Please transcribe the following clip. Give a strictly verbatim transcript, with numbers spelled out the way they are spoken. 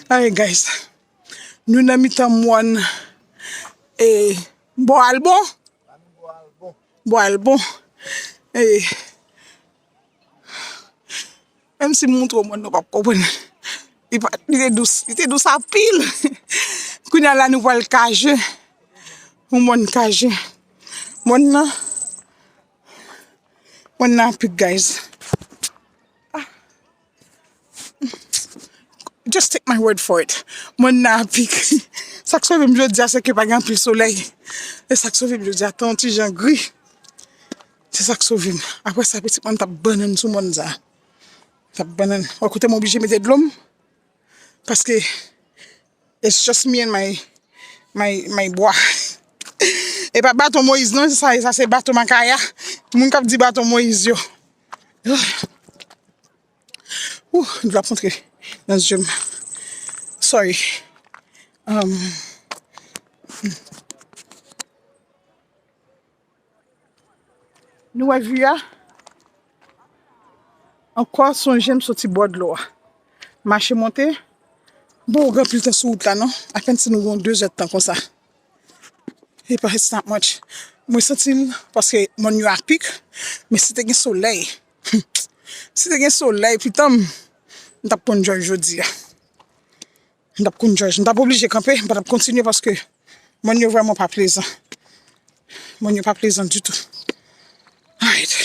Alright, guys. Nou nan mitan mòn e Bò Albon. Bò Albon. E, menm si m montre w mòn nan, w p ap konprann. Li pa, li te dous, li te dous anpil. Kounye a la, nou pral Kaje. Yon mòn Kaje. Mòn nan, mòn nan apik, guys. Just take my word for it. Mòn nan apik. Sa k sove m jodi a, se ke pa gen anpil solèy. E sa k sove m jodi a, tan yon ti jan gri. Se sa k sove m. Apre sa, pitit mwen t ap bannann sou mòn sa. T ap bannann. Ou koute m oblije mete dlo m. Paske it's just me and my, my, my bwa. E pa baton Moyiz non, sa, sa se baton Makaya. Moun k ap di baton Moyiz yo. Ou, dlo ap rantre nan zye m. Sorry. Um, nou wè vi a? Ankò, sonje m soti bò dlo a. Mache monte. Bon, ou gen anpil tan sou wout la, non? Apèn si nou gen dezèdtan konsa. E pa, it's not much. Mwen santi l paske mòn yo apik, men si te gen solèy, si te gen solèy, pitan m, m t ap konn jòj jodi a. M t ap konn jòj. M t ap oblije kanpe, m pa t ap kontinye paske mòn yo vrèman pa plezan. Mòn yo pa plezan ditou. Alright.